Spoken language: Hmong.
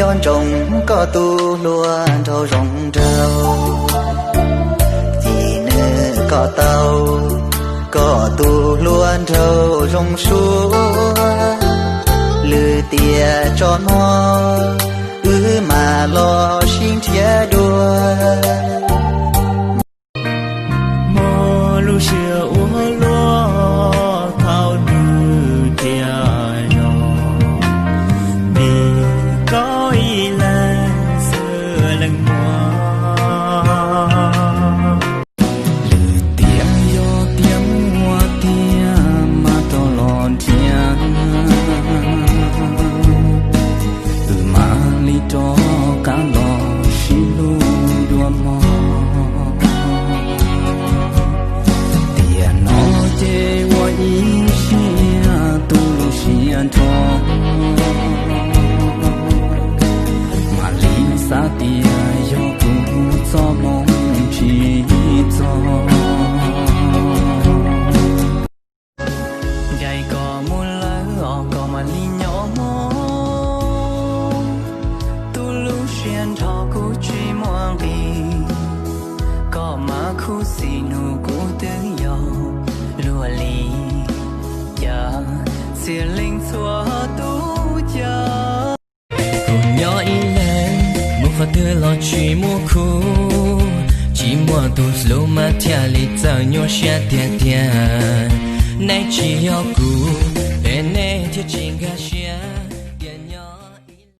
Nco ntsoov koj tus hluas nraug zoo nraug, ces nws kom tau koj tus hluas nraug zoo suab. Lwm tiam tso no wb mam los sib nrhiav dua. Muaj lub siab ua luaj thaum nws thiaj zoo, vim koj ib leeg xwb leej muaj. Lwm tiam yog tias muaj tiag mas rov los nrhiav, wb mam li rov qab los sib hlub dua mog. Tiam no ces ua ib siab tu lub siab nrho, mam li xav tias yog kuv txoj hmoo tsis txog. Ncaim koj mus lawm os koj mam li nyob hmo, tu lub siab nrho kuv tsis muaj nqis. Koj mas khuv xim hnub kuv twb yog luag li cas, txhia leej txhua tus cas. Kuv nyob ib leeg mus qhov twg los tsis muaj khub, tsis muaj tus hlub mas thiaj li txawj nyuaj siab tiag tiag. Neb tsis yog kuv, es neb thiaj tsis nkag siab.